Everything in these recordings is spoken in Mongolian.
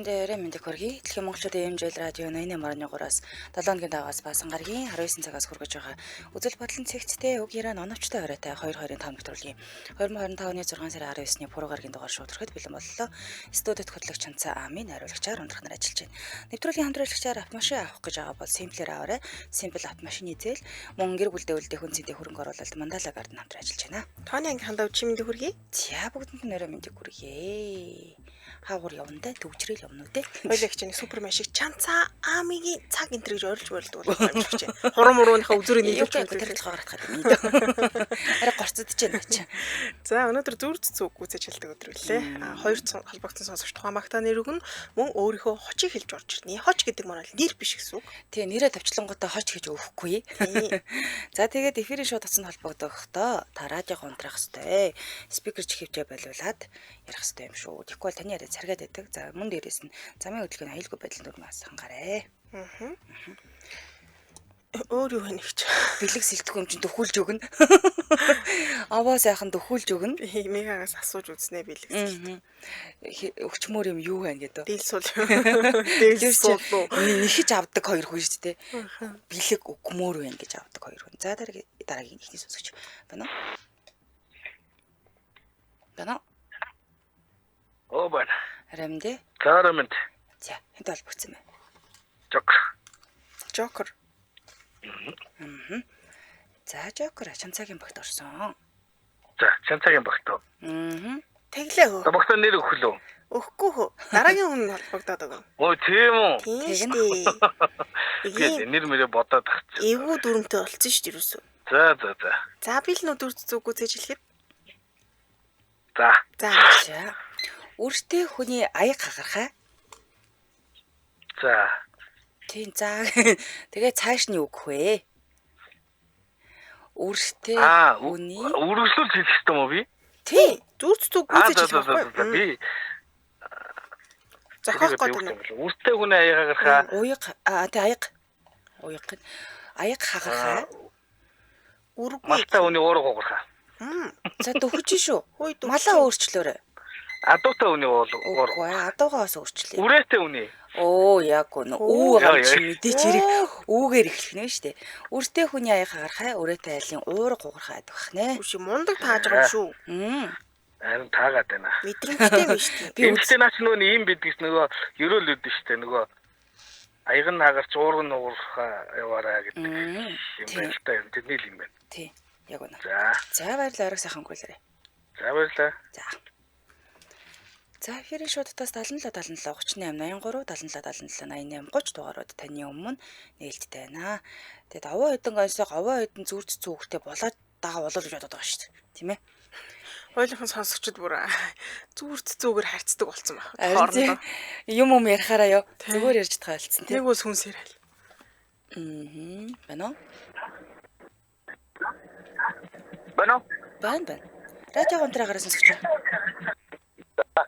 бүхэндээ орой мэндийг хүргэе. Дэлхийн монголчуудын MJL радио 88.3-аас 7 хоногийн дагаас Баасан гарагийн 19 цагаас хүргэж байгаа үзэл бодлон цэгцтэй уг яриан оновчтой оройтой 225 нэвтрүүлгийн 2025 оны 6 сарын 19-ний пүрэв гарагийн дугаар шууд хүрэхэд бэлэн боллоо. Студид хөтлөгч Чанцаа Амын хариулагчаар ундрах нар ажиллаж байна. Нэвтрүүлгийн хамтрагчаар автомашин авах гэж байгаа бол Simple-ээр аваарай. Simple автомашины зээл мөн гэр бүлдээ үлдээ хүн зүйтэй хөрөнгө оруулалт Мандала Garden хамтран ажиллаж байна. Тооны анги хандав чи мэндийг хүргэе. За бүгдэнд нь орой мэндийг хүргэе. Хаагур явна да төвчрэл явна уу те. Хоёлаа их чинь супермен шиг чанцаа амигийн цаг энэ төр гэж ойрлж болдог юм шиг чинь. Хурам мурууныхаа үзүүрийг Юу нийлүүлж гэх өгдөг. тэр толгой гаргах юм дээ. Арай горцод ч байна чи. За өнөөдөр зүр цэцүү гүйцэж хэлдэг өдөр үлээ. А хоёр холбогдсон сонсогч тухайн багтаа нэр өгнө. Мөн өөрийнхөө хочийг хэлж орж ирнэ. Хоч гэдэг маань бол нэр биш гэсэн үг. Тэгээ нэрээ тавчлангуудаа хоч гэж өгөхгүй. Тийм. За тэгээд эфирийн шууд утсанд холбогдохдоо та радио унтраах хэвээр. Спикер чихвчээ болиулаад ярих хэвээр юм шүү. Тэгэхгүй бол таны яриа царгаад байдаг. За мөн дээрээс нь замын хөдөлгөөний аюулгүй байдлын дүрмээс хангаарэ. Аа. Өөр юу хэнэ гэж. Бэлэг сэлдэхгүй юм чинь дөхүүлж өгнө. Аваа сайхан дөхүүлж өгнө. Би мегагаас асууж үзнэ бэлэг. Өчмөр юм юу байна гэдэг. Дийлсул. Дийлсул. Нэхэж авдаг хоёр хүн шүү дээ. Бэлэг өгмөр байна гэж авдаг хоёр хүн. За дараагийн ихний сонсогч байна уу? Байна уу? Оо байна. Рамдэ. Зарамент. За, хэнтэй холбогдсон бэ? Жок. Жокер. За, Жокер Чанцаагийн багт орсон. За, Чанцаагийн багт. Аа. Тэглээ хөө. За багтаа нэр өгөх лөө. Өгөхгүй хөө. Дараагийн хүн холбогдоод өгнө. Өө тийм үү. Тийм Тэгнэ. шүү дээ. Би нэр мөрөө бодоод тахчих. Эвгүй дүрмтэй болцсон шүү дээ юусоо. За за за. За би л нөө дүр зүг гүйцэж хэлэхэд. За. За. За. Үртэй хүний аяг хагархаа. За. Тийм за. Тэгээ цааш нь юу гэх вэ? Үртэй Аа, хүний үргэлжлүүлж хэлэх хэрэгтэй юм уу би? тий. Зүр зүг Аа гүйцэж за хэлэх за за за байхгүй. би Зохиох гээд байна. Үртэй хүний аяга гарахаа. Уяг аа тий аяг. Уяг. Аяг хагархаа. Үргүй. Малтай хүний уурга угархаа. За дөхөж шүү. Хөөе дөхөж. Малаа өөрчлөөрэй. Адуутай хүний уурга. Үгүй ээ, адуугаас өөрчлөе. Үрээтэй хүний. Оо яг үнэ. Үү Яа, гарч яа. мэдээч хэрэг үүгээр эхлэх нэ штэ. Үртэй хүний аяг хагархай, үрээтэй айлын уурга угархай гэдэг бах нэ. Үгүй мундаг тааж байгаа юм шүү. Мм. Харин таагаад байна. Мэдрэмжтэй юм шүү дээ. Би Эмэгтэй наач нөгөө нэг юм бидгээс нөгөө ерөөл үүдэн штэ нөгөө аяг нь хагарч уурга нь уурхаа яваарай гэдэг Мм. юм Тийм. байна л та юм. Тэрний л юм байна. Тий. Яг үнэ. За. За баярлалаа, орой сайхан өнгөрүүлээрэй. За баярлалаа. За. За эфирийн шууд утаас 77 77 38 83 77 77 88 30 дугаарууд таны өмнө нээлттэй байна. Тэгээд овоо хэдэн гонсоо овоо хэдэн зүр цэцүү хөхтэй болоод дагаа болоо гэж бодоод байгаа шүү дээ. Тийм ээ. Хоёулынхан сонсогчд бүр зүр зүгээр харьцдаг болсон байх. Харин тий, юм юм ярихаараа ёо. Зүгээр ярьж байгаа болсон тийм. Нэг бол сүнс яриа. Аа. Байна уу? Байна уу? Байна байна. Радио гонтраагаараа сонсогч байна. Аа.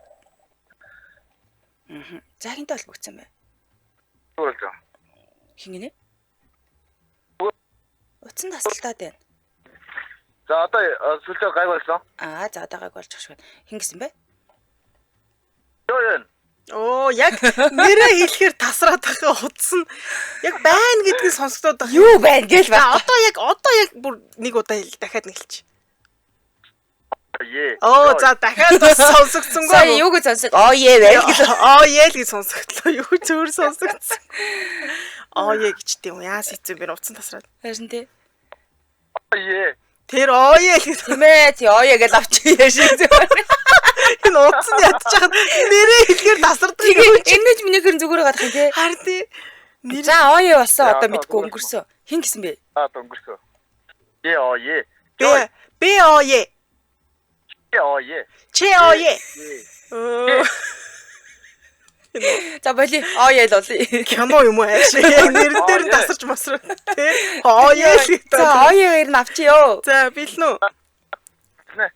За хинтэй холбогдсон бэ? Болж байгаа. Хин гинэ? Утсан тасалтаад байна. За одоо сүлдээ гайг болсон. Аа за одоо гайг болж шиг байна. Хин гэсэн бэ? Юу юм? Оо яг нэрээ хэлэхээр тасраад байгаа утас нь яг байна гэдгийг сонсогдоод байгаа. Юу байна гээл За ба. одоо яг бүр нэг удаа хэл дахиад нэг хэлчих. Ее. Оо за дахиад бас сонсогдсонгүй. Сая юу гэж сонсог? Оо ээ байл гэж. Оо ээ л гэж сонсогдлоо. Юу зөөр сонсогдсон. Оо ээ гэжтэй юм. Яас хэцүү бэ? Утсан тасраад. Харин тий. Ее. Тэр оо ээ л гэж Тийм ээ. Тий оо ээ гэж авчих яшиг зүгээр. энэ утас нь ядчихад нэрээ хэлэхээр тасардаг юм. Тэгээ энэ ч миний хөрн зүгээр гадах юм тий. Харин тий. Нэр За оо ээ болсон За, одоо одоо мэдгүй өнгөрсөн. өнгөрсөн. Хин гэсэн бэ? Аа өнгөрсөн. Е оо е. Б Б О Е Е оо е. Ч О Е. Е. За боли. Оо ээ л болъё. Кино юм уу ааш. Яг нэрэн дээр нь тасарч масраа. Тэ. Оо е л гэдэг. За оо ээ-ээр нь авчих ёо. За бэлэн үү? Нэ.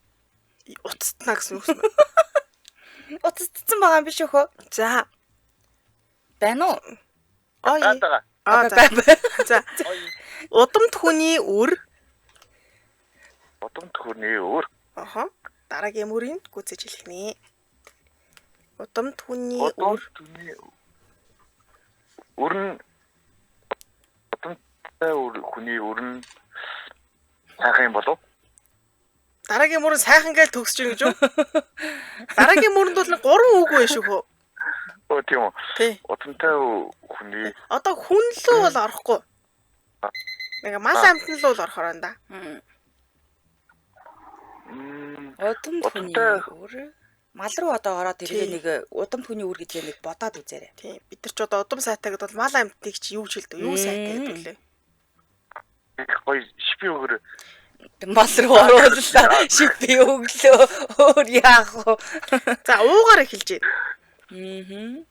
Уцтнаа гэсэн үг юм. Уццсан байгаа юм биш өхөө. За. Байна уу? Оо е. Таатага. Аа за. Бай бай. За. Удамд хүний үр. Удамд хүний өөр. Аха. Дараагийн мөрийг гүйцэж хэлэх нэ. Удамд хүний үр үр нь удамтай хүний үр нь сайхан юм болов? Дараагийн мөрөн сайхан гээл төгсөж ийн гэж үү? Дараагийн мөрөнд бол 3 үг байх шүү хөө. Оо тийм үү. Удамтай хүний одоо хүн лөө бол орохгүй. Нэг мал амтан л бол орохоор байна да. Удамд хүний үр мал руу одоо ороод ирлээ нэг удамд хүний үр гэдгээ нэг бодоод үзээрэй. Тийм. Бид нар ч одоо удам сайтай гэдээ бол мал амтныг чи юу ч хэлдэг. Юу сайтай гэдэг лээ. Гоё шипи өгөр. Мал руу орууллаа. Шипи өглөө. Өөр яах вэ? За уугаар эхэлж байна.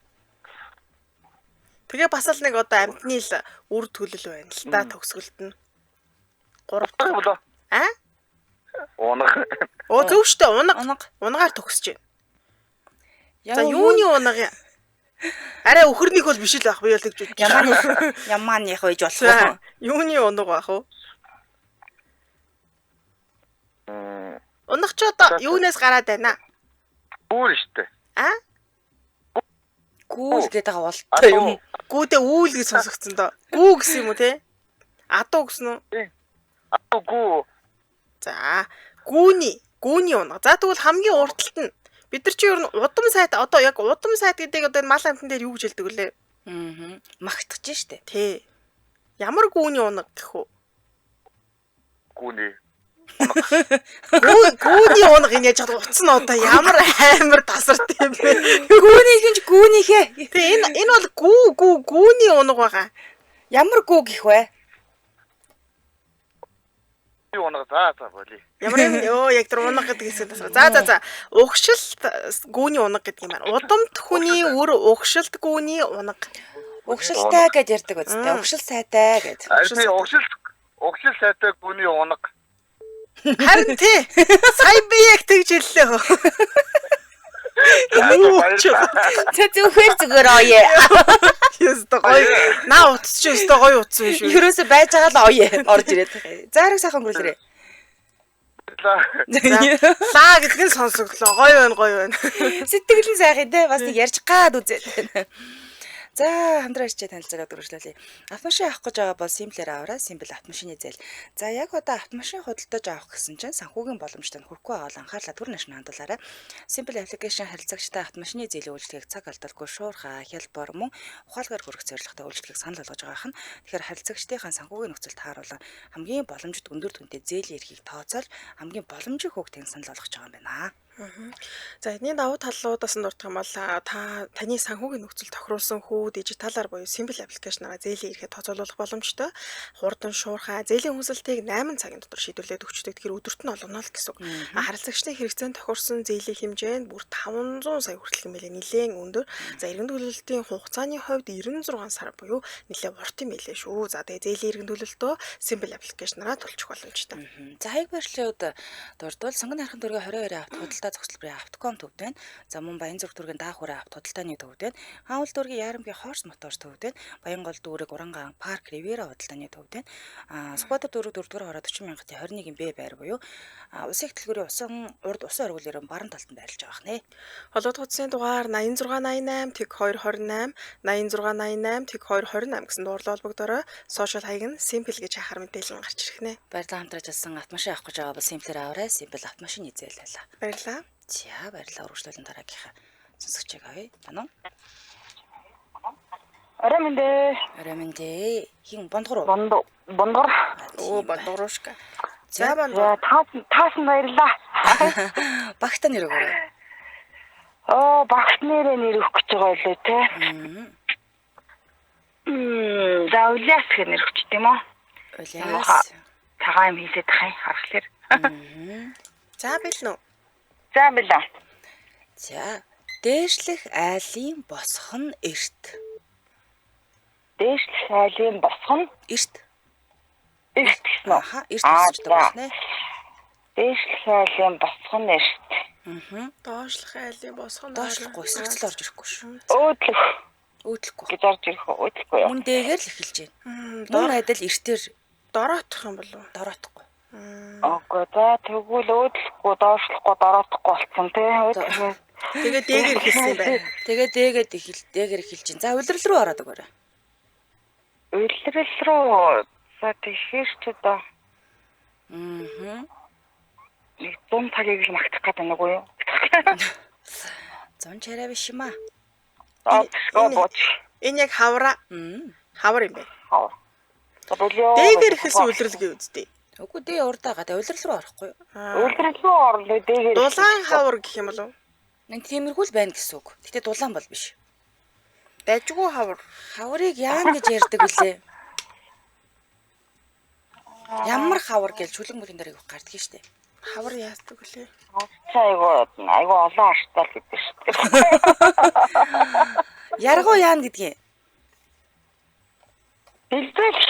Тэгээ бас л нэг одоо амтны л үр төлөл байна л да төгсгөлд нь. 3 дахь болоо. А? Унаг. Оо зөв штэ унаг. Унагаар төгсөж байна. За юуны унаг юм? Арай өхөрнийх бол биш л байх би бол тэгж бодож. Ямааных байж болох уу? Юуны унаг байх вэ? Унаг ч одоо юунаас гараад байна? Гүүр штэ. А? Гүүл гэдэг байгаа болтой юм. Гүүдээ үүл гэж сонсогдсон доо. Гүү гэсэн юм уу те? Адуу гэсэн үү? Адуу гүү. За, гүүний унаг. За тэгвэл хамгийн урталт нь бид нар чи ер нь удам сайт одоо яг удам сайт гэдэг одоо энэ мал амтан дээр юу гэж хэлдэг вүлээ? Аа. Магтаж штэ. Тий. Ямар гүүний унаг гэх үү? Гүүний. Гүүний унаг энэ яаж чадах утас нь одоо ямар амар тасарт юм бэ? Гүүнийх нь ч гүүнийхээ. Тий, энэ бол гүү гүүний унаг байгаа. Ямар гүү гэх вэ? Унаг за болий. Ямар юм ёо яг тэр унаг гэдэг хэсэг тасгаа. За. Угшилт гүүний унаг гэдэг юм байна. Удамд хүний үр угшилт гүүний унаг. Угшилтай гэж ярьдаг үстэй. Угшил сайтай гэж. Харин угшил сайтай гүүний унаг. Харин тий. Сая би яг тэгж хэллээ. Тэ зүгээр оё. Ёстой гоё. Наа утас чи ёстой гоё утас юм шүү. Ерөөсө байж байгаа л оё орж ирээд. За ариг сайхан өнгөрүүлээрэй. Лаа гэдэг нь сонсогдлоо. Гоё байна, гоё байна. Сэтгэл нь сайхан те бас нэг ярьж гад үзээд байна. За хамтран ирчээ танилцаад үргэлжлүүлье. Автомашин авах гэж байгаа бол Simple-ээр аваарай. Simple автомашины зээл. За яг одоо автомашин худалдаж авах гэсэн чинь санхүүгийн боломжтой нь хүрэхгүй байгаа бол анхаарлаа түр нашин хандуулаарай. Simple application харилцагчтай автомашины зээлийн үйлчлэгийг цаг алдалгүй шуурхай, хялбар мөн ухаалгаар хүрэх зорилготой үйлчлэгийг санал болгож байгаа нь. Тэгэхээр харилцагчдын санхүүгийн нөхцөлд тааруулан хамгийн боломжит өндөр түнтэй зээлийн эрхийг тооцоолж хамгийн боломжийн хүүг тань санал болгож байгаа юм байна. За эдний давуу талуудаас нь дурдах юм бол та таны санхүүгийн нөхцөл тохируулсан хүү дижиталаар буюу Simple application-аараа зээлийн эрхээ тооцоолох боломжтой. Хурдан шуурхай зээлийн хүсэлтийг 8 цагийн дотор шийдвэрлээд өгчдөг. Тэгэхээр өдөрт нь олгоно л гэсэн үг. Харилцагчдын хэрэгцээнд тохирсон зээлийн хэмжээ нь бүр 500 сая хүртэл юм билээ. Нилээн өндөр. За эргэн төлөлтийн хугацааны хувьд 96 сар буюу нилээн урт юм билээ шүү. За тэгээ зээлийн эргэн төлөлтөө Simple application-аараа төлчих боломжтой. За хаяг байрлалууд дурдвал Сонгон хайрхан дөрөв 22 авто худалдаа зогсолборын Автоком төвд байна. За мөн Баянзүрх дүүргийн Даахүрэ авто худалдааны төвд байна. Хаанвал дүүргийн Ярамгийн Хорс Моторс төвд байна. Баянгол дүүрэг Урангаан Парк Ривера худалдааны төвд байна. Сүхбаатар дүүрэг 4-р хороо 40,021 Б байр буюу улсын их дэлгүүрийн усан урд усан оргилын баруун талд нь байрлаж байгаа хнэ. Холбоот утасны дугаар 8688 тэг 228 8688 тэг 228 гэсэн дугаарлал холбогдороо сошиал хаяг нь Simple гэж хахаар мэдээлэл гарч ирэх нэ. Баярлалаа хамтран ажилласан автомашин авах гэж байгаа бол Simple-ээр аваарай. Simple автомашины зээл байлаа. Баярлалаа. За баярлалаа. Үргэлжлүүлэн дараагийнхаа сонсогчийг авъя. Бануу. Орой минь дээ. Орой минь дээ. Хин Бондгор уу? Бондгор. Оо Бондгоруушка. За Бондгор. Таасан баярлалаа. Багта нэр өгөөрэй. Оо багт нэрээ нэр өгөх гэж байгаа лөө те. За Улиас гэх нэр өгч тийм үү? Улиас. Цагаан юм хийлээд тах юм харахлаар. За бэлэн үү? За бэлэн. За дээшлэх айлын босох нь эрт. Дээшлэх айлын босох нь эрт. Эрт гэсэн үү? Аха, эрт босчдөг байна. Дээшлэх айлын босох нь эрт. Доошлох айлын босох нь доошлохгүй эсрэгцэл орж ирэхгүй шүү. Өөдлөх. Өөдлөхгүй. Гэж орж ирэх үү? Өөдлөхгүй юу? Мөн дээгээр л эхэлж байна. Мөн адил эртээр дороотох юм болов уу? Дороотохгүй. Окей, за тэгвэл өөдлөхгүй, доошлохгүй, дороотохгүй болсон тий. Өөдлөх. Тэгээ дээгэр эхэлсэн юм байна. Тэгээ дээгээд эхэл дээгээр эхэлж чинь. За улирал руу ороод өгөөрэй. Улирал руу за тэгэхээр ч одоо Аа. нэг 100 цагийг л магтах гэдэг нэг үү юу? 100 чарай биш юм аа. Аа тэгшгөө бооч. Энэ яг хавраа Мм. хавар юм байна. Хавар. За болио. Дээгээр эхэлсэн улирал гэв үсттэй. Үгүй дээ урдаа га. Улирал руу орохгүй юу? Улирал руу орлоо дээгээр. Дулаан хавар гэх юм болов уу? Нэг тиймэрхүү л байна гэсэн үг. Гэтэ дулаан бол биш. Дажгүй хавар. Хаврыг яана гэж ярьдаг вүлээ? Ямар хавар гэж чүлэн бүлийн дээр их гардгийг штэ. Хавар яадаг вүлээ? Цаа айгу айгу олон артай л гэдэг шүү дээ. Яргуу яана гэдгийг. Дэлбэл.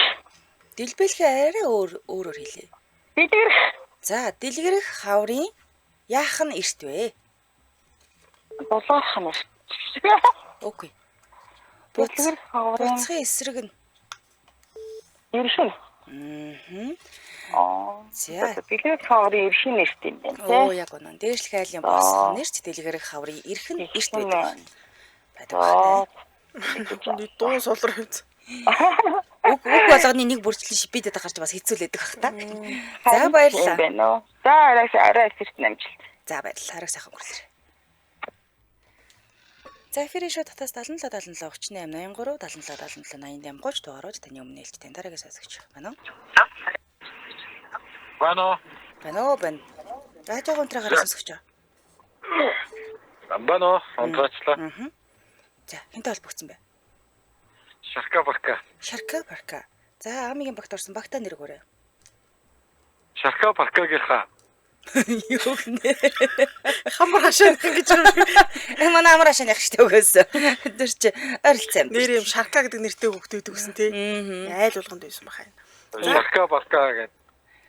Дэлбэлхээ арай өөр өөрөөр хэлээ. Дэлгэрэх. За, дэлгэрэх хаврын яах нь эрт вэ? Дулаах нь эрт. Окей. Буц Дэлгэрэх хаврын буцхын эсрэг нь. эршин. Аа. Аа. За. Дэлгэрэх хаврын эршин эрт юм байна Оо тий. яг үнэн. Дээшлэх айлын босхон нэрч дэлгэрэх хаврын эрх нь эрт Эрх нь байдаг. Байдаг Аа. байна. Нэг дуу сулар хөвц. Үг үг болгоны нэг бүрчлэн шипидэд гарч бас хэцүүлээдэг бах та. За баярлалаа. Юм байна уу? За арай арай эрт намжилт. За баярлалаа. Хараг сайхан өнгөрлөө. За эфирийн шоу татаас 77 77 38 83 77 77 88 30 дугаарууд таны өмнө нээлттэй тань дараагийн сонсогч байна уу? Байна уу? Байна уу байна. Радио гонтроо сонсогч. Байна уу? Унтраачлаа. Аа. За хэнтэй холбогдсон бэ? Шарка барка. Шарка барка. За амигийн багт орсон багтаа нэр өгөөрэй. Шарка барка гэрха. Юу гэнэ? Хамар хашаа гэж юм шиг. Э манай амар хашааны ах штэ өгөөс. Тэр чи ойролцоо юм. Нэр юм шарка гэдэг нэртэй хүүхдээ өгсөн тий. Аа. Айл болгонд байсан баха. Шарка барка гэдэг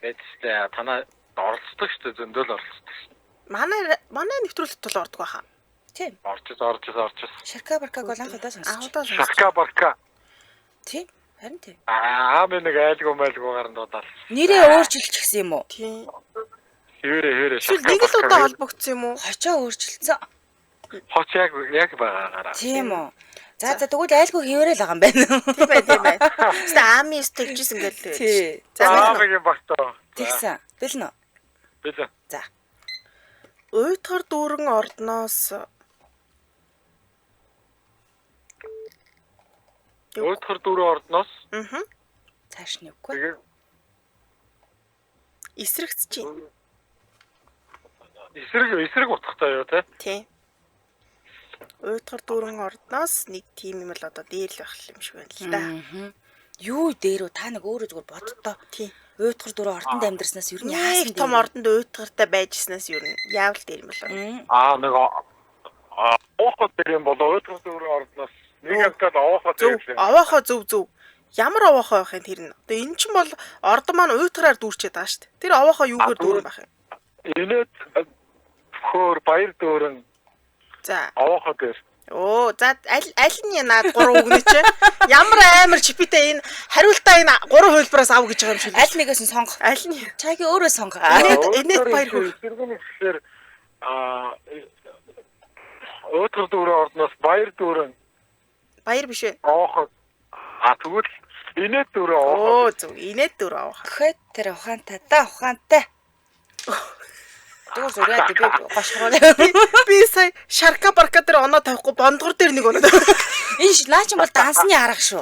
байжтэй. Танаа оролцдог штэ зөндөл оролцдог штэ. Манай нэвтрүүлэлт тул ордог баха. Тийм. Орчис орчис орчис. Шарка баркаг бол анх удаа сонсч. Анхудаа сонсч. Шарка барка. Тийм. Харин тийм. Аа би нэг айлгүй майлгүйгаар нь дуудаал. Нэрээ өөрчилчихсэн юм уу? Тийм. Хэвээрээ хэвээрээ Эсвэл нэг л удаа холбогдсон юм уу? Хочоо өөрчилсөн. Хоч яг яг байгаагаараа. Тийм үү. За за тэгвэл айлгүй хэвээрээ л байгаа юм байна. Тийм бай, тийм бай. Хэвээ ами тэгжсэн гээл. Тий. За Аа бэлэн үү? би багтаа. Тэгсэн. Бэлэн үү? Бэлэн. За. Уйтгар дүүрэн ордноос Өөдхөр дөрөв ордноос Аа. Цааш нь үгүй. тэгээ Эсрэгцэж байна. эсрэг эсрэг утгатай юу те? Тийм. Уйтгар дүүрэн ордноос нэг тим юм л одоо дээр л байх юм шиг байна л да. Аа. Юу дээр үү? Та нэг өөрөө зүгээр боддоо. Тийм. Уйтгар дөрөв ордонд амьдарснаас ер нь яасан Нэг том ордонд уйтгартай байжснаас ер нь яавал дээр юм болоо. Аа нэг овоохоо дээр юм болоо өөдхөр дөрөв ордноос нэг юмтал овоохоо Зөв. дээр юм. Овоохоо зөв зөв. Ямар овоохоо байх юм тэр нь. Одоо энэ чинь бол ордон маань уйтгараар дүүрчээд байгаа шүү дээ. Тэр овоохоо юугаар дүүрэн байх юм? Инээд хөөр баяр дүүрэн За. овоохоо дээр. Оо, за аль аль нь наад гурван үгний чи? Ямар амар чиптэй энэ хариултаа энэ гурван хувилбараас ав гэж байгаа юм шиг. Аль нэгээс нь сонго. Аль нь? Чаги өөрөө сонго. Инээд баяр хөөр. Эсрэг нь гэхээр аа өөдхөр дөрөв ордноос баяр дүүрэн Баяр биш ээ. овоохоо а тэгвэл инээд дөрөв овоохоо Оо, зөв. Инээд дөрөв авах. Тэгэхэд тэр ухаантай да ухаантай. Зүгээр зүгээр би гошгороо. Би сая шарка барка дээр оноо тавихгүй бондгор дээр нэг оноо тавихгүй. Энэ наа чинь бол дансны арга шүү.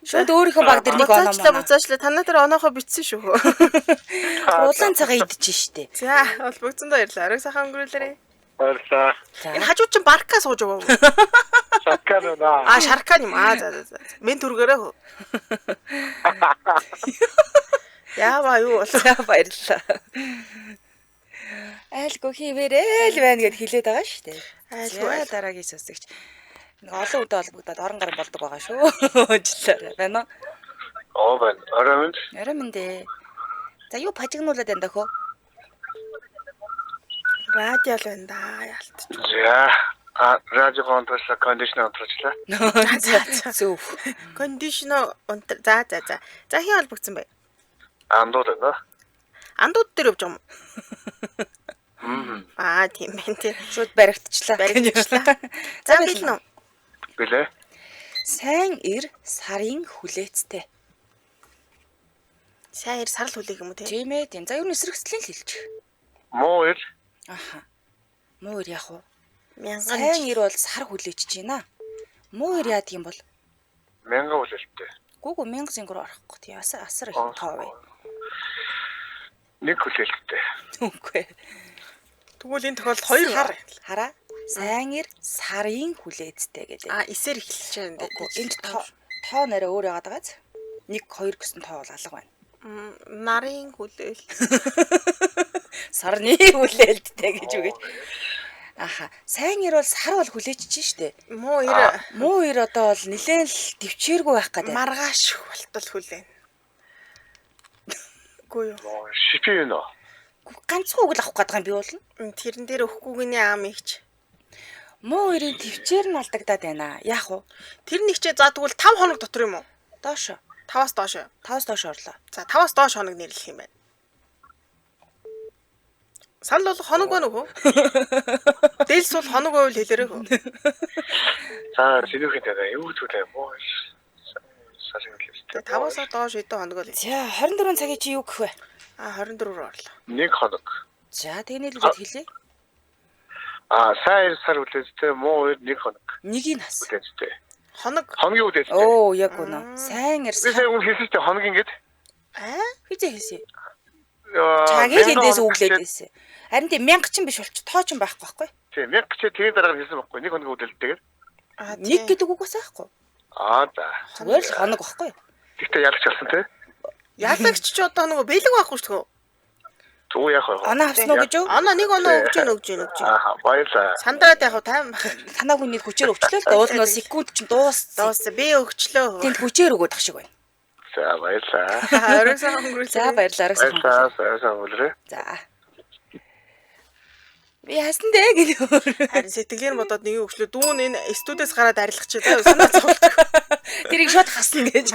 Шууд өөрийнхөө баг дээр нэг оноо Буцаачлаа маа. буцаачлаа. Танаа дээр оноохоо бичсэн шүү. Улаан цагаан идэж штэ. За, холбогдсон баярлалаа. Орой сайхан өнгөрүүлээрэй. Баярлалаа. Энэ хажууд чинь барка сууж байгаа уу? Шарка нэ. А, шарка юм. Аа, за за за. Мен түргээрээ хөө. Яава юу бол. За баярлалаа. Айлгүй хийвэрээ л байна гэд хэлээд байгаа шүү дээ. Айлгүй, За айлгүй. дараагийн сонсогч. Нэг олон үдэ холбогдоод орон гарын болдог байгаа шүү. Уучлаарай. Байна уу? Оо байна. Орой минь. Орой минь дээ. За юу пажигнуулаад байна дөхөө? Радио л байна да. Яалтч. За. А радио онтрочлаа, кондишн онтрочлаа. За, за. Зөв. Кондишно унтар. За за за. За хин холбогдсон бэ? Андууд байна. Андууд дээр явж байгаа юм уу? Аа, тийм байна тий. Шууд баригдчихлаа. Баригдчихлаа. За, бэлэн үү? Бэлээ. Сайн ир сарын хүлээцтэй. Сайн ир сарл хүлээх юм уу тий? Тийм ээ, тийм. За, ер нь эсрэгцлийн л хэлчих. Муу ир. Аха. Муу ир яах вэ? Мянган Сайн ир бол сар хүлээчж байна. Муу ир яадаг юм бол? Мянган хүлээлттэй. Гүгүү 1000 зингэр орохгүй тий. Асар асар их тоо бай. Нэг хүлээлттэй. Үгүй. Тэгвэл энэ тохиолдолд хоёр Сар хараа. Сайн ир сарын хүлээцтэй гэдэг. А, эсээр эхэлж байна. Үгүй, энд тоо тоо нэрээ өөр яагаад байгааз? 1 2 гэсэн тоо бол алга байна. Нарын хүлээл. Сарны хүлээлттэй гэж үгэж. Аха. Сайн ир бол сар бол хүлээчж штэ. Муу ир Муу ир одоо бол нилээн л төвчээргүй байх гэдэг. маргааш болтол хүлээн. Үгүй юу. Муу шипи юу нөө? Ганцхан үг л авах гэдэг юм би болно. Тэрэн дээр өгөхгүйний ам ихч. Муу ирийн төвчээр нь алдагдаад байна. Яах вэ? Тэр нэг чи за тэгвэл 5 хоног дотор юм уу? Доошо. 5-аас доош. 5-аас доош орлоо. За, 5-аас доош хоног нэрлэх юм байна. Санал бол хоног байна уу? Дээлс бол хоног байвал хэлээрэй хөө. За, сэнүүхэн таа. Юу зүйлээ муу ир. Сарын хүлээлттэй. 5-аас доош хэдэн хоног вэ? За, 24 цагийн чи юу гэх вэ? А, 24 рүү орлоо. Нэг хоног. За, тэгээ нийлүүлээд хэлье. А, сайн ир сар хүлээлттэй, муу ир нэг хоног Нэгийг хас. хүлээлттэй. Хоног. Хоногийн хүлээлттэй. Оо, яг үнэ. Сайн ир Би сар сая өмнө хэлсэн шүү дээ хоног ингээд. Аа? хизээ хэлсэн. Чагийг эндээс өглөөд байсан. Харин тийм 1000 ч биш болч тоо ч байхгүй байхгүй. Тийм, 1000 ч тэрийн дараа нь хэлсэн байхгүй. Нэг хоногийн хүлээлттэй гэдэг. Аа, Нэг гэдэг үг бас байхгүй. Аа, за. Зүгээр л хоног байхгүй. Тэгтээ ялагч болсон тий. Ялагч ч одоо нөгөө бэлэг байхгүй шүү дээ. Зүг яах вэ? Оноо авсан уу гэж юу? Оноо нэг оноо өгч гин өгч гин өгч гин. Аа, баярлаа. Сандраад яг тайван байх. Танаа хүний хүчээр өвчлөө л да. Уул нь секунд чинь дууссан. Дууссан. Би өгчлөө. Тэнд хүчээр өгөөд ах шиг байна. За, баярлаа. Орой сайхан өнгөрүүлээ. За, баярлалаа. Орой сайхан Баярлалаа. Баярлалаа. Өнгөрүүлээ. За. Би хасан дээ гэж. Харин сэтгэлээр бодоод нэг өгчлөө. Дүүн энэ студиэс гараад арилгах чи заа санаа зовлдог. Тэрийг шууд хасна гэж.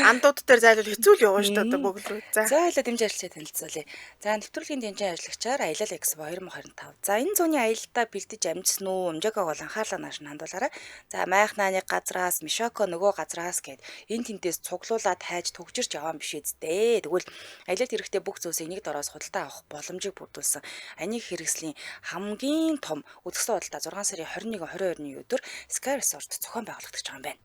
Андууд дээр зайлвал хэцүү л явна шүү дээ одоо бөглөө. За. За, хоёлаа дэмжин ажиллагчаа танилцуулъя. За, нэвтрүүлгийн дэмжин ажиллагчаар Аялал Экспо 2025. За, энэ зууны аялалдаа бэлдэж амжсан уу? Амжаагаа бол анхаарлаа нааш нь хандуулаарай. За, майхнааны газраас, Мишоко нөгөө газраас гээд энэ тентээс цуглуулад хайж төгжирч яваан биш үсттэй. Тэгвэл аялалд эрэхтэй бүх зүйлсийг нэг дороос худалдаа авах боломжийг бүрдүүлсэн аник хэрэгслийн хамгийн том үзэсгэлэн худалдаа 6 сарын 21 22-ны өдөр Sky Resort зохион байгуулагдаж байгаа юм байна.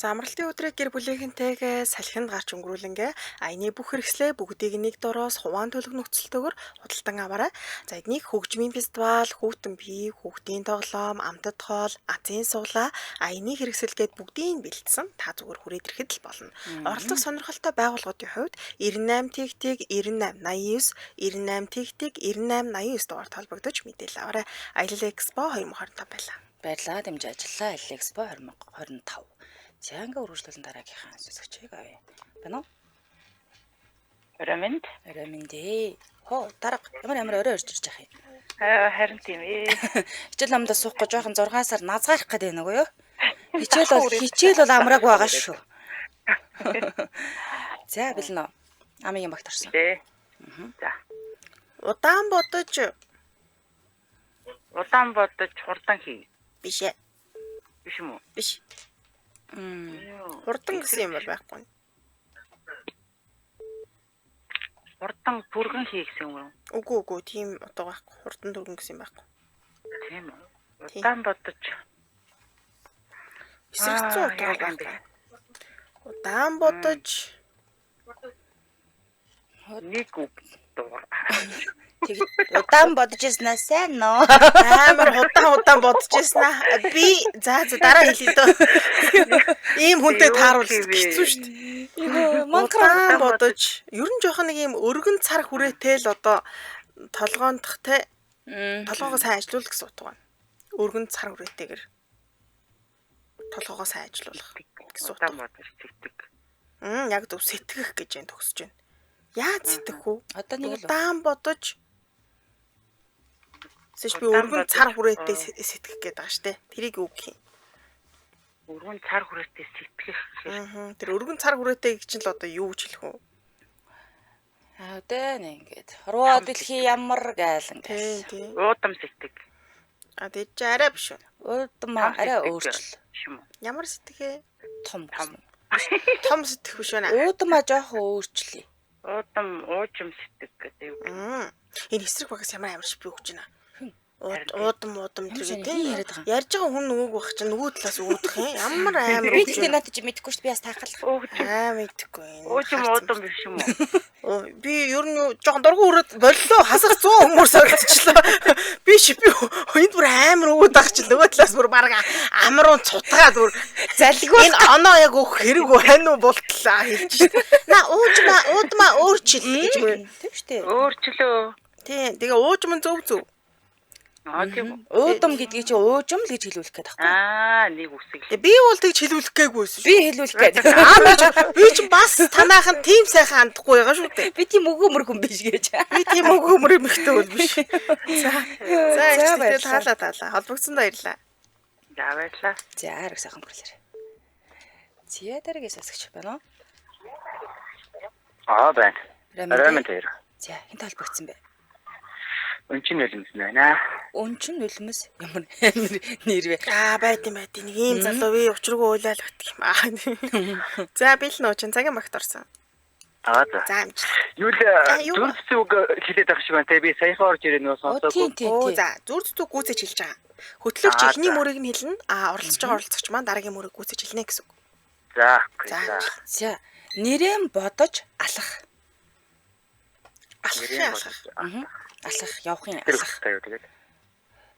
За, амралтын өдрийг гэр бүлийнхэнтэйгээ салхинд гарч өнгөрүүлэнгээ аяны бүх хэрэгслээ бүгдийг нэг дороос хуваан төлөх нөхцөлтэйгээр худалдан аваарай. За, эднийг хөгжмийн фестивал, хүүтэн пив, хүүхдийн тоглоом, амтад хоол, азийн суглаа, аяны хэрэгсэл гээд бүгдийг бэлдсэн. Та зүгээр хүрээд ирэхэд л болно. Оролцох сонирхолтой байгууллагуудын хувьд 98 тэгтэг 98 89 98 тэгтэг 98 89 дугаар холбогдож мэдээлэл аваарай. Аялал Экспо 2025 байлаа. Баярлалаа, дэмжиж ажиллаа. Аялал Экспо 2025. За, ингээ үргэлжлүүлэн дараагийнхаа сонсогчийг авъя. Байна уу? Орой минь. Орой минь дээ. Хоо, дарга ямар ямар орой орж ирж байгаа юм. Харин тийм ээ. Хичээл номдоо суухгүй жоохон 6 сар назгаарах гэдэг нэг юу? Хичээл бол амраагүй байгаа шүү. За, бэлэн үү? Амын багт орсон. Тэ. За. Удаан бодож Удаан бодож хурдан хий. биш ээ. Биш юм уу? Биш. Хурдан гэсэн юм бол байхгүй. Хурдан түргэн хий гэсэн юм уу? Үгүй үгүй, тийм утга байхгүй. Хурдан түргэн гэсэн юм байхгүй. Тийм үү? Тийм. Удаан бодож Эсрэгцэн утга яа юм бэ? байхгүй. Удаан бодож Нэг үг дуур. Тэг удаан бодож ирсэн сайн нөө. Амар удаан удаан бодож ирсэн аа. Би за за дараа хэлье дөө. Ийм хүнтэй тааруул хэцүү шүү дээ. Йоо, манкра Удаан бодож ер нь жоохон нэг ийм өргөн цар хүрээтэй л одоо толгоондох те толгоогоо сайн ажилуулах гэсэн утга байна. Өргөн цар хүрээтэйгэр толгоогоо сайн ажилуулах гэсэн утга. Удаан бодож сэтгэг. Яг зөв сэтгэх гэж энэ төгсөж байна. Яаж сэтгэх үү? Одоо нэг л Удаан бодож Эсвэл би Удаан өргөн бодож, цар хүрээтэй сэтгэх гээд байгаа штэ. Тэрийг юу гэх юм? Өргөн цар хүрээтэй сэтгэх гэхээр Аа. Тэр өргөн цар хүрээтэй гэж чинь л одоо юу гэж хэлэх вэ? Аа дэ нэг ингээд. Руу дэлхий ямар гайл Тий, ингээд. тий. Уудам сэтгэг. А тэг чи арай биш үү? Уудам Том арай сэтгэг өөрчл. биш юм уу? Ямар сэтгэхээ? Том. Том. гэсэн. Том сэтгэх биш байна. Уудамаа жоохон өөрчлөе. Уудам уужим сэтгэг гэдэг юу? Энэ эсрэг багаас ямар амар шипи өгч байна. Хүн. Уудам уудам Ямар тэр шинэ тий. хин яриад байгаа юм? Ярьж байгаа хүн нөгөөг байх чинь нөгөө талаас уудах юм. Ямар амар Би өгч тэгтээ байна. надад чи мэдэхгүй шүү дээ. Би бас таахалах. Уужим Аа мэдэхгүй энэ. уужим харц уудам биш юм уу? Оо, би ер нь юу жоохон дургу өрөөд боллоо хасах 100 хүмүүс согдчихлоо. Би шипи энд бүр амар өөд ах чинь нөгөө талаас бүр баг амруун цутгаад бүр Залгиул. энэ оноо яг өөх хэрэг байна уу болтлаа хэлж шít. На уужма уудма өөрчил гэж мөр. Тийм шүү дээ. Өөрчлөө. Тий, тэгээ уужим нь зөв зөв. Аа тийм үү? Уудам гэдгийг чи уужим л гэж хэлүүлэх гээд байхгүй. Аа нэг үсэг. Тэгээ би бол тэгж хэлүүлэх гээгүй байсан шүү. Би хэлүүлэх гээд. Аа би чи бас танаахан тийм сайхан хандахгүй байгаа шүү дээ. Би тийм өгөөмөр хүн биш гэж. Би тийм өгөөмөр эмэгтэй бол биш. За. За, За, их баярлалаа. таалаа таалаа. Холбогдсон баярлалаа. За баярлалаа. За, арга сайхан өнгөрлөөр. За, дараагийн сонсогч байна уу? Аа байна. Рамин. Рамин дээр. За, хэн толбогдсон бэ? Өнчин нулимс байна. Өнчин нулимс ямар амар нэр вэ? Аа байт юм байт. Нэг ийм залуу би учиргүй уйлал бат юм. Аа. За бил нөө чин цагийн багт орсон. Аа за. За амжилт. Юу л За, юу? зүр зүг хэлээд байгаа шиг байна те. Би саяхан орж ирээ нөө Оо, тийм сонсоогүй. тийм Оо тийм. за зүр зүг гүйцэж хэлж байгаа. Хөтлөгч Аа, эхний за. мөрийг нь хэлнэ. Аа оролцож байгаа оролцогч маань дараагийн мөрийг гүйцэж хэлнэ гэсэн үг. За. окей, За За. амжилт. За, нэрэн бодож алах. Алхах Нэрээ алхах. бодож. Аа. Алах, явах юм Тэр алах. үстэй юу тэгээд.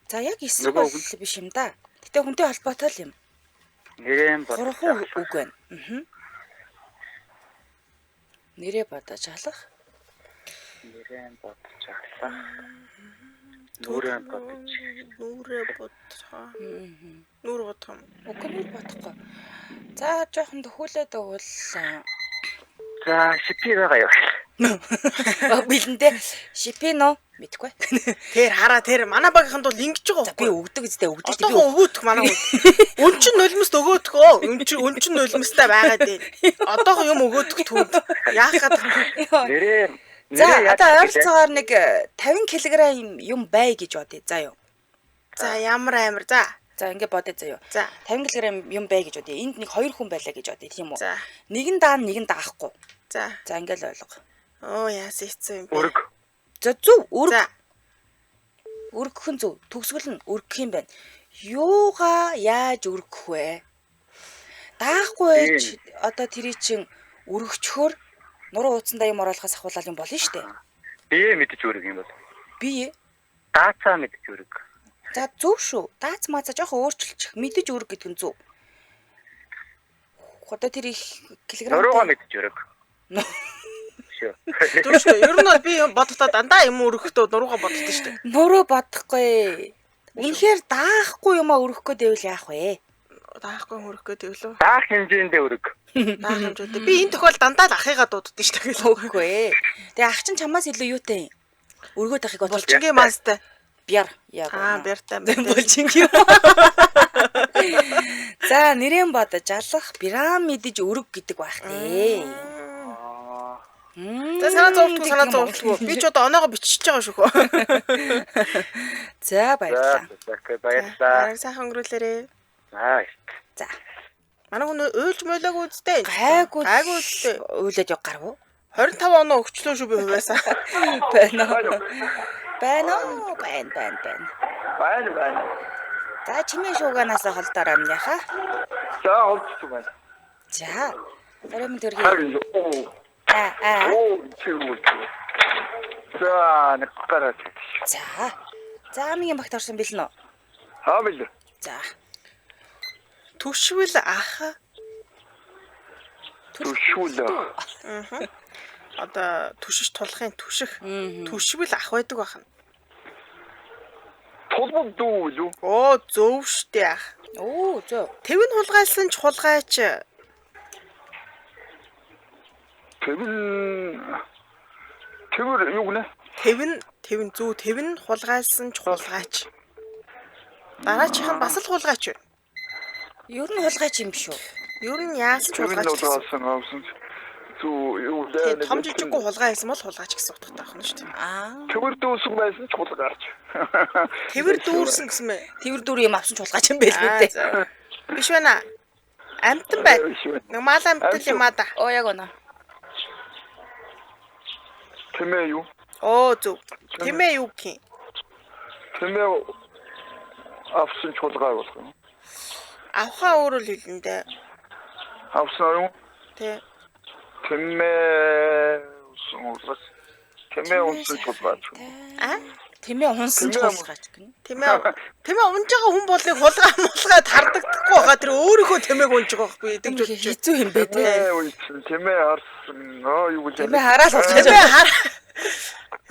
За, яг эсрэг Нөгөө бол биш юм да. Гэтэ хүнтэй холбоотой л юм. Нэрээ бодож. Гурван үг байна. Аа. Нэрээ бодож алах. Нэрээ бодож алах. Нүрээ бодож. Нүрээ бодох. Нүр бодох юм. Үгүй нүр бодохгүй. За, жоохон төхүүлээд өгвөл За, шипи байгаа юу? бэлэндээ шипино мэдгүй. Тэр хараа тэр манай багийнханд бол ингэж байгаа За би байхгүй. өгдөг үстэй өгдөг шүү дээ. Одоохон өгөөдөх манай хүн. Өнчин нулимст өгөөдөх өө. Өнчин өнчин нулимстай байгаад байна. Одоохон юм өгөөдөх түнд. Яах гээд Би Нэрээ За нэрээ яаж одоо хэлээ? ойролцоогоор нэг 50 кг юм бай гэж бодъё. За юу. За ямар амар за. За ингэ бодъё заяа. За. 50 кг юм бай гэж бодъё. Энд нэг хоёр хүн байлаа гэж бодъё, тийм үү? За. Нэг нь даана, нэг нь даахгүй. За. За ингээл ойлго. Оо яасан хэцүү юм бэ. Өрг. За зөв өрг За. өргөх нь зөв. Төгсгөл нь өргөх юм байна. Юугаа яаж өргөх вэ? Даахгүй байж одоо тэрий чин өргөчхөр нуруу ууцсандаа юм оруулахаас ахуулаад юм болно шүү дээ. Бие мэдэж өрг юм бол. Би Даацаа мэдэж өрг. за зөв шүү. Даац маацаа жоохон өөрчилчих. Мэдэж өрг гэдэг нь зөв. Одоо тэр их килограмм Нуруугаа мэдэж өрг. Шүү. Зөв шүү. Ер нь бол би юм бодохдоо дандаа юм өргөхдөө нуруугаа боддоо шүү дээ. Нуруу бодохгүй. Үнэхээр даахгүй юм а өргөх гээд байвал яах вэ? Даахгүй хөрөх гээд тэглөө. Даах хэмжээндээ өрг. Даах хэмжээтэй. Би энэ тохиол дандаа л ахыгаа дууддээ шүү дээ. Үгүй ээ. Тэгээ ах чинь чамаас илүү юутай юм? Өргөөд ахыг бодвол Булчингийн мастай. бяр. Яг. Аа, бяртай юм байна. Булчингийн. За, нэрэн бодож алах пирамидж өрг гэдэг байх нэ. За санаа зовлтгүй санаа зовлтгүй. Би ч одоо оноогоо бичиж байгаа шүү хөө. За, За, баярлалаа. за, окей, баярлалаа. Арай сайхан өнгөрүүлээрээ. За. За, Манай хүн уйлж мойлоогүй үстэй. гайгүй Гайгүй үстэй. Уйлаад яв гарав уу? 25 оноо өгчлөө шүү би хувиасаа. Байна уу? Байна уу? Байна, байна, байна. Байна байна. За, чимээ шууганаас холдоор амныхаа. За, холдсон байна. За. Оройн төргийн. Харин оо. Аа, аа. Оо, чи юу. За, нэг гараад. За. За, хамгийн багт орсон бэлэн үү? Аа бил. За. Түшвэл ах Түшүүл. одоо түшиж тулахын түших. Түшвэл ах байдаг бахан. Тулбаг дүү лүү. Оо зөв штэ ах. Оо, зөв. Тэвэн хулгайлсан ч хулгайч Тэвэн Тэвэр юу гэнэ? тэвэн тэвэн зүү тэвэн хулгайлсан ч хулгайч. Дараачих нь бас л хулгайч байна. Ер нь хулгайч юм биш үү? Ер нь яасан ч Тэвэн хулгайч. гэсэн. хулгайлсан авсан. Зү юу лээ. Тийм том жижиггүй хулгай хийсэн бол хулгайч гэсэн утгатай байна шүү дээ. Аа. Тэвэр дүүсэн байсан ч хулгайч. Тэвэр дүүрсэн гэсэн мэ. Тэвэр дүүр юм авсан ч хулгайч юм байлгүй дээ. Аа, за. Биш байна. Амтан байна. Биш байна. Нэг мал амтал юм аа да. Оо яг үнэ. Тэмээ юу? Оо зөв. Тэмээ юу гэх юм? Тэмээ авсан ч хулгай болох юм. Авхаа өөрөө л хэлнэ дээ. Авсан юу? Тэ. Тэмээ унсан хулгайч. Тэмээ унсан ч хулгайч. Аа? Тэмээ унсан ч Тэмээ хулгайч гэнэ. Тэмээ тэмээ унж байгаа хүн болыг хулгай мулгай тардагдахгүй байгаа. Тэр өөрийнхөө тэмээг унж байгаа байхгүй идэг ч бодож. Хэцүү юм бэ те. Тэмээ уйдсан, тэмээ харсан. Аа юу гэлээ. Тэмээ хараал хулгайч. Тэмээ хар.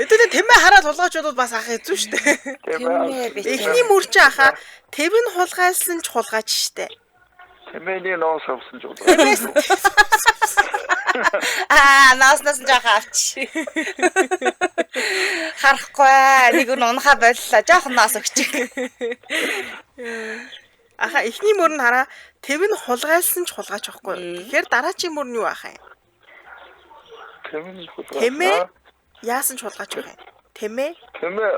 Хэдүүлээ тэмээ хараад хулгайч бол бас ах хэцүү шүү дээ. Тэмээ би. Эхний мөр чи ахаа тэв нь хулгайлсан ч хулгайч штэ. Тэмээний ноос авсан ч хулгайч. Аа, нааснаас нь жоохон авчи. Харахгүй. Нэг нь унахаа боллоо. Жоохон ноос өгчих. Аха эхний мөр нь хараа тэв нь хулгайлсан ч хулгайч байхгүй. Тэгэхээр дараачийн мөр нь юу ах юм? Тэмээ хулгайч. Тэмээ яасан ч хулгайч байх юм. Тэмээ Тэмээ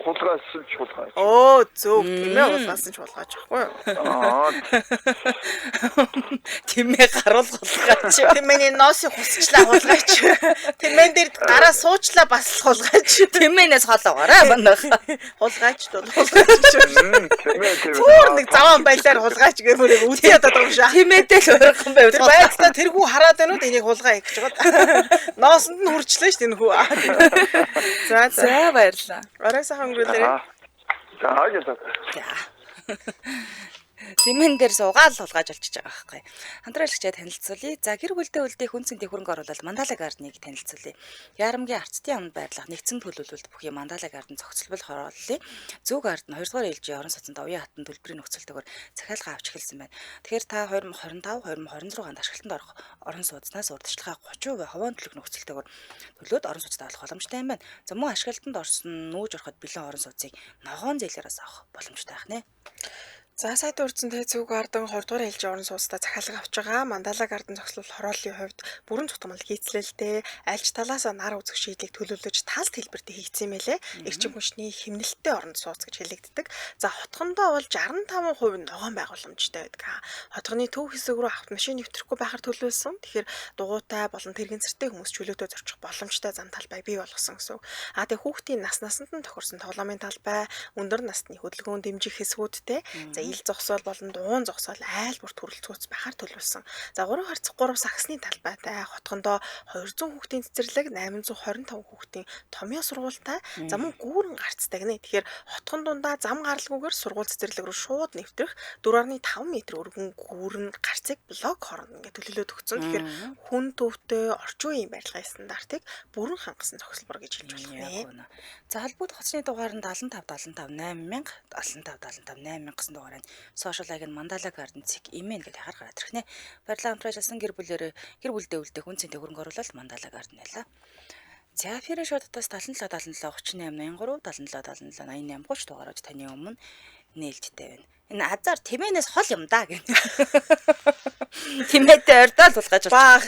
хулгайлсан ч хулгайч. Оо зөв тэмээ хулгайлсан ч хулгайч байхгүй юу? Аа Тэмээ гаруул хулгайч. Тэмээний ноосыг хусчлаа хулгайч. Тэмээн дээр гараа суучлаа бас л хулгайч. Тэмээнээс хоолоогоорой манайх. Хулгайч бол хулгайч. тэмээ тэмээ. Өөр нэг заваан байлаар хулгайч гэх мөрийг үгүй ядаад байгаа юм шиг. Тэмээтэй л ойрхон байвал Тэр байцдаа тэр хүү хараад байна уу энийг хулгай хийж байгаа. Ноосонд нь хүрчлээ шүү дээ энэ хүү. За за. За баярлалаа. Орой сайхан өнгөрүүлээрэй. Аа. За баярлалаа. За. Тэмэн дээр суугаал хулгайж болчихж байгаа байхгүй. Хамтраалагчаа танилцуулъя. За гэр бүлдээ үлдээх үнцэнтэй хөрөнгө оруулалт Мандала Гардныг танилцуулъя. Ярамгийн арцтын амд байрлах нэгдсэн төлөвлөлт бүхий Мандала Гарден зохицолбол хорооллын Зүү Гарден 2 дугаар ээлжийн орон сууцнд оюун хатан төлбөрийн нөхцөлтэйгээр захиалга авч эхэлсэн байна. Тэгэхээр та 2025 2026 онд ашиглалтанд орох орон сууцнаас урьдчилгаа 30% ховоон төлөх нөхцөлтэйгээр төлөөд орон сууцтай болох боломжтой юм байна. За мөн ашиглалтанд орсон нүүж ороход бэлэн орон сууцыг ногоон зээлээрээс авах боломжтой байх нэ. За сайд урдсан тэ Зүү Гарден 20 дугаар ээлжийн орон сууцтай захиалга авч байгаа. Мандала Гарден зогслол хорооллын хувьд бүрэн цутгамал хийцлэлтэй альж талаасаа нар үзэх шийдлийг төлөвлөж тал хэлбэртэй хийгдсэн юм байлээ. Эрчим хүчний хэмнэлттэй орон сууц гэж хэлэгддэг. За хотхондоо бол 65% ногоон байгууламжтай байдаг. Хотгоны төв хэсэг рүү автомашин нэвтрэхгүй байхаар төлөвлөсөн. Тэгэхээр дугуйтай болон тэрэгцэртэй хүмүүс чөлөөтэй зорчих боломжтой зам талбай бий болгосон гэсэн үг. А тэгээ хүүхдийн нас насанд нь тохирсон тоглоомын талбай, өндөр насны хөдөлгөөн дэмжих хэсгүүдтэй. За ил зогсоол болон дуун зогсоол айл бүр төрөлцгөөц байхаар төлөвлөсөн. За 3 харьцах 3 сагсны талбайтай хотгондоо 200 хүүхдийн цэцэрлэг, 825 хүүхдийн томьёо сургуультай, за мөн гүүрэн гарцтай гинэ. Тэгэхээр хотгон дундаа зам гаралгүйгээр сургууль цэцэрлэг рүү шууд нэвтрэх 4.5 м өргөн гүүрэн гарцыг блок хооронд ингээд төлөвлөд өгсөн. Тэгэхээр хүн төвтэй орчин үеийн барилгын стандартыг бүрэн хангасан зохицолбор гэж хэлж болох нэ. За холбогдох хоцны дугаар нь 75 75 8000 75 75 8000 гэсэн дугаар байна. Сошиал аяг нь Мандала Гарден цэг имэн гэдээ хахаар гараад ирэх нэ. Баярлалаа хамтран ажилласан гэр бүлээр гэр бүлдээ үлдэх үн цэнтэй хөрөнгө оруулалт Мандала Гарден байлаа. За ферэ шототоос 77 77 38 83 77 77 88 30 дугаарууд таны өмнө нээлттэй байна. Энэ азар тэмээнээс хол юм да гэнэ. Тэмээтэй ордоол тулгаж болж Баах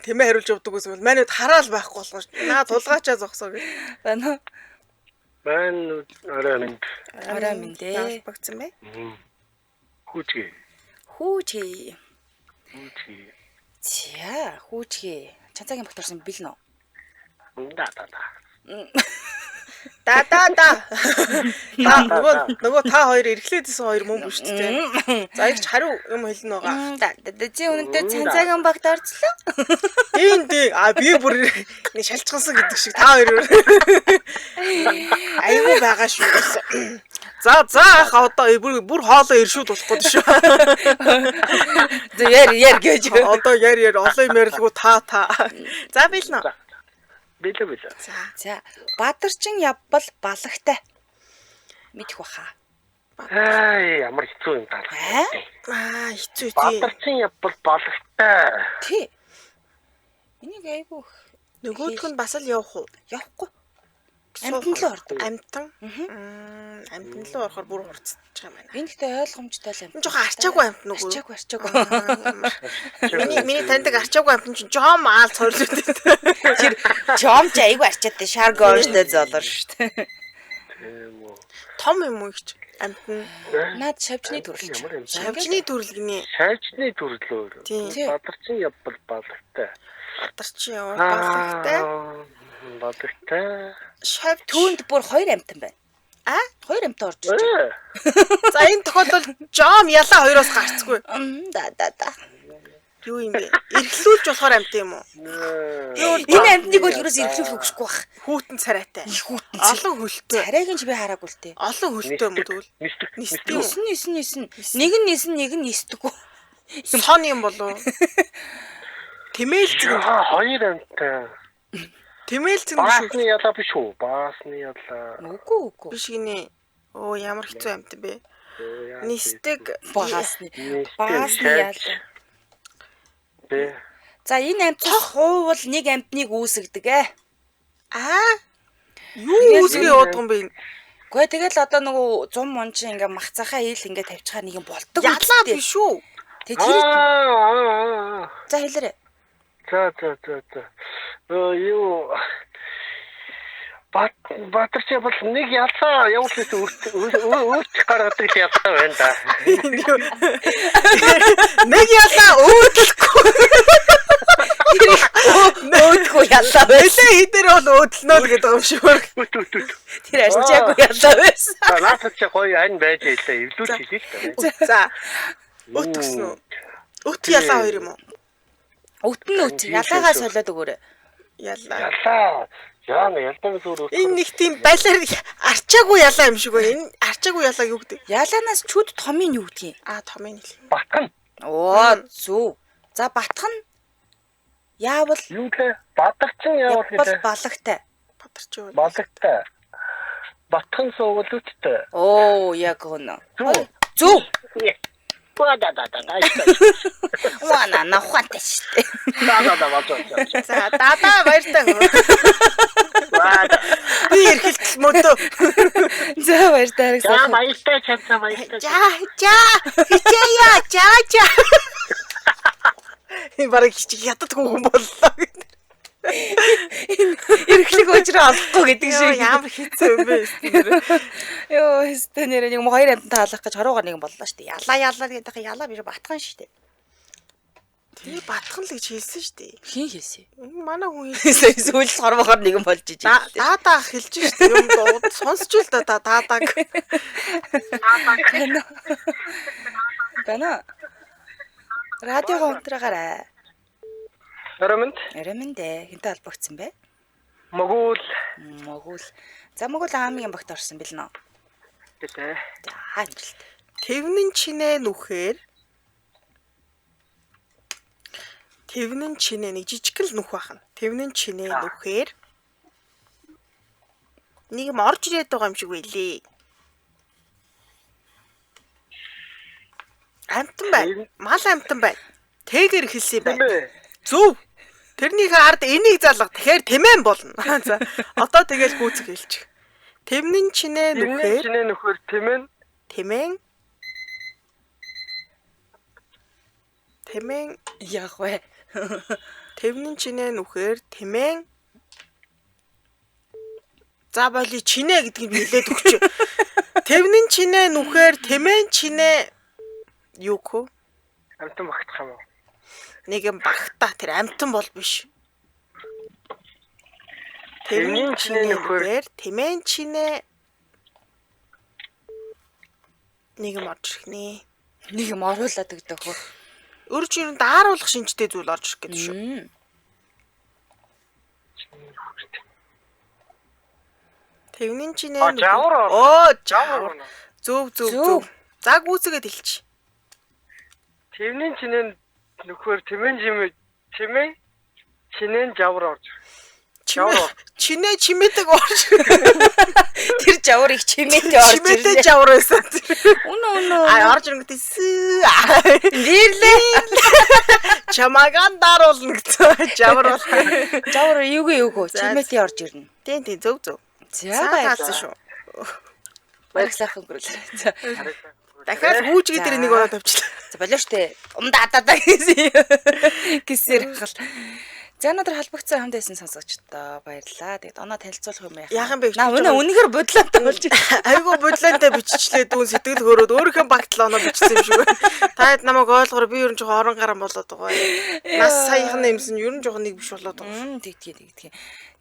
тэмээ хариулж явдаг гэсэн бол манайд хараал байхгүй болгоо шүү. Наа тулгаачаа зогсоо гэх. байна. Маань орой минь. Орой минь дээ. Ялбагдсан бай. Хүүчгээ. Хүүчээ. Хүүчгээ. За хүүчгээ. Чанцаагийн багтарсан бэлэн үү? Да да да. Да да да. Та нөгөө та хоёр эргэлээдсэн хоёр мөн биш үү те. За их ч хариу юм хэлнэ байгаа. Да да чи өнөөдөр цанцаагийн багт орцлоо. Тийм тийм. А би бүр нэг шалчгансан гэдэг шиг та хоёр айгүй байгаа шүү гэсэн. За за ах одоо бүр хоолоо иршүүд болох гээд шүү. Зэ яр яр гэж. Одоо яр яр олон юм ярилгүй та та. За бэлнэ. Бэлээ бэлээ. За. За бадарчин явбал балагтай. Мэдэх баха. Аа ямар хэцүү юм даа. Аа хэцүү тий. Бадарчин явбал балагтай. Тий. Энийг айгүй Нөгөөх нь бас л явах уу? Явахгүй. Амтан руу ордог. Амтан. Амтан руу орохоор бүр хурцчих юм байна. Энэ гэхдээ ойлгомжтой л амтан. Энэ жоохон арчаагүй амтан үгүй юу? Арчаагүй, арчаагүй. Миний таньдаг арчаагүй амтан чинь жом аал цорлоод байдаг. Тэр жом ч айгүй арчаатай шар гооштой золор шүү дээ. Тийм үү. Том юм уу их амтан? Наад шавжны төрөл. Ямар юм? Шавжны төрөл гинэ. Шавжны төрлөөр. Тийм. Бадарчин явбал балагтай. Бадарчин явбал балагтай. Балагтай. Шавж Түүнд бүр хоёр амтан байна. А? Хоёр амтан орж иж байна. За энэ тохиолдолд жом ялаа хоёроос гарцгүй. Да да да. Юу юм бэ? Эргэлүүлж болохоор амт юм уу? Энэ амтныг бол ерөөс эргэлүүлэх үгшгүй бах. Хүүтэн царайтай. Их хүүтэн. Олон хөлтэй. Царайг нь ч би хараагүй л тээ. Олон хөлтэй юм уу тэгвэл? Нисдэг. Нисдэг юм. Нисэн нисэн нисэн. Нэг нь нисэн нэг нь нисдэггүй. Сон юм болов уу? Тэмээлцэг. Хоёр амттай. Тэмээлцэг биш үү? Баасны ялаа биш үү? Баасны ялаа. Үгүй үгүй. Биш гинэ. Оо ямар хэцүү амт бэ? Нисдэг. Баасны. Баасны ялаа. Бэ. За энэ амт хуувал нэг амтныг үүсгдэг ээ. Аа? Юу үүсгээ яваад юм бэ энэ? Гэхдээ тэгэл одоо нөгөө зум мун чи ингээ мах цахаа ил ингээ тавьчихаар нэг юм болдог. Ялаа биш үү? Тэг тэр Аа. За хэлээрэй. За за за за. Юу Бадарч бол нэг ялаа явуулсан өөрт гаргадаг ялаа байна да. Нэг ялаа өөдлөхгүй. Өөдгөө ялаа байсан. Нэлээ хідээр бол өөдлөнө л гэдэг юм шиг. Тэр арчаагүй ялаа байсан. За наадах чи гоё ань байж байлаа. Эвлүүл хэлээ л дээ. За. Өт гэсэн үү? Өт ялаа хоёр юм уу? Өт нь өт. Ялаагаа солиод өгөөрэй. Ялаа. Ялаа. Яа нэ ялдааны зүгээр өт. Энэ нэг тийм балиар арчаагүй ялаа юм шиг байна. Энэ арчаагүй ялаа юу гэдэг? Ялаанаас чүд томын юу гэдгийг? Аа томын хэл. Батхан. Оо зүв. За батхан яавал юу гэлээ? Бадарчин яавал гэлээ? Балагтай. Бадарчин яавал балагтай. Батхан суугал үттэй. Оо яг үнэ. Зүв. Зүв. Да да да да. Уана нахуантай шүү дээ. Да да да бац. За дадаа баяртай. Би эргэлтэл мөдөө. За баяртай За баяртай чамтай баяртай. За за хичээе за за. Бараг хичээх ятад хүүхэн боллоо гэдэг. Эрхлэг өжрөө олохгүй гэдэг шиг. Ямар хэцүү юм бэ? Йоо, өстө нэр нэг хоёр амтан таалах гэж хоруугаар нэгэн боллоо шүү дээ. Ялаа ялаа гэдэг ялаа биш батхан шүү дээ. Тэгээ батхан л гэж хэлсэн шүү дээ. Хин хэлсэн? Манай хүн хэлсэн. Сүүл хорвохоор нэгэн болж иж. Даадаа хэлж шүү дээ. Юм дууд сонсч л да даадааг. Бана. Бана. Радиого унтраагаарай. Оромонд. Оромонд ээ. Хинтэй холбогдсон бэ? Могуул. Могуул. За Могуул аамгийн багт орсон бэлнэ. Тэ. За амжилт. Тэвнэн чинээ нүхээр Тэвнэн чинээ нэг жижиг л нүх бахна. Тэвнэн чинээ нүхээр нэг юм орж ирээд байгаа юм шиг байлээ. Амтан байна. Мал амтан байна. Тэгэр хэлсэн юм байна. Зөв. Тэрнийхээ ард энийг залга. Тэгэхээр тэмээн болно. За одоо тэгэл гүйцэх хэлчих. Тэмнэн чинээ нүхээр чинээ нүхээр тэмээн тэмээн тэмээн яах вэ? Тэвнэн чинээ нүхээр тэмээн За боли чинээ гэдгийг би хэлээд өгч. Тэвнэн чинээ нүхээр тэмээн чинээ юу гэх вэ? Амтан багтах юм уу? Нэг юм багтаа тэр амтан бол биш. Тэвнэн чинээ нүхээр тэмээн чинээ нэг юм орж ирэх нэ. Нэг юм оруулаад өгдөг хөө. Өөр чинь дааруулах шинжтэй зүйл орж ирэх гэдэг шүү. Тэвнэн чинээ жавар. Оо жавар. Зөв зөв зөв. За гүйцэгээд хэлчих. Тэвнэн чинээ нөхөр тэмээн жимээ тэмээн чинээ жавар орж. Чинээ чимээдэг орж. Тэр жавар их чимээтэй орж ирлээ. Чимээтэй жавар байсан. Үнэ үнэ. А орж ирэнгүүтээ сүү. Нэрлээ. Чамаагаан даруулна гэсэн. Жавар бол. Жавар юугүй юугүй чимээтэй орж ирнэ. Тийм тийм зөв зөв. За За баярлалаа. таалсан шүү. Баяр сайхан өнгөрүүлээ. За. Дахиад хүүжгээ дээр нэг За. ороо тавьчлаа. За болоо штэ. Умда адаа гэсэн. Гисээр хал. За өнөөдөр холбогдсон хамт байсан сонсогчдоо баярлалаа. Тэгээд оноо танилцуулах юм яах. Яах юм бэ? Наа өнөө үнэхээр бодлоотой болж байна. Айгу бодлоонтой биччихлээ дүүн сэтгэл хөөрөөд өөрийнхөө багтлаа оноо бичсэн юм шиг байна. Та хэд намайг ойлгохоор би ер нь жоохон орон гарan болоод байгаа юм. Нас саяхан нэмсэн ер нь жоохон нэг биш болоод байгаа. Мм тэгтгий тэгтгий.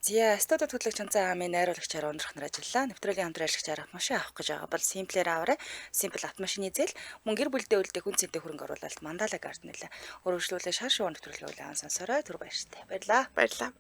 Зя студид хөтлөгч Чанцаа амын найруулагчаар ундрах нар ажиллаа. Нэвтрүүлгийн хамтран ажиллагчаар автомашин авах гэж байгаа бол Simple-ээр аваарай. Simple автомашины зээл мөн гэр бүлдээ үлдэх хүн цэнтэй хөрөнгө оруулалт Mandala Garden нэлээ. Өргөжлүүлээ шар шувуу нэвтрүүлгийн үйл аван сонсорой. Түр баяртай. Баярлалаа. Баярлалаа.